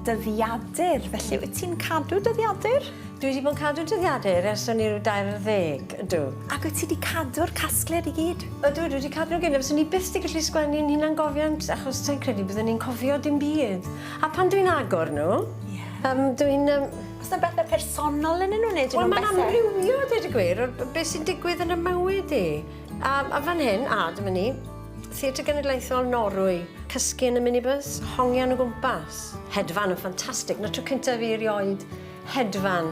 dyddiadur, felly wyt ti'n cadw dyddiadur? Dwi wedi bod yn cadw dyddiadur ers o'n i ryw 20, ydw. Ac wyt ti wedi cadw'r casgliad i gyd? Ydw, dwi wedi cadw nhw gyd. Fyswn i byth 'di gallu sgwennu'n hunangofiant achos sai'n credu byddwn i'n cofio dim byd. A pan dwi'n agor nhw, Ie. dwi'n... Oes 'na bethe personol ynddyn nhw neu ydyn Wel, nhw'n mae'n bethe... amrywio, dweud y gwir, o beth sy'n digwydd yn y mywyd i. A fan hyn, a dyma ni, Theatr Genedlaethol Norwy, cysgu yn y minibus, hongian o gwmpas. Hedfan yn ffantastig, 'na tro cyntaf fi erioed hedfan.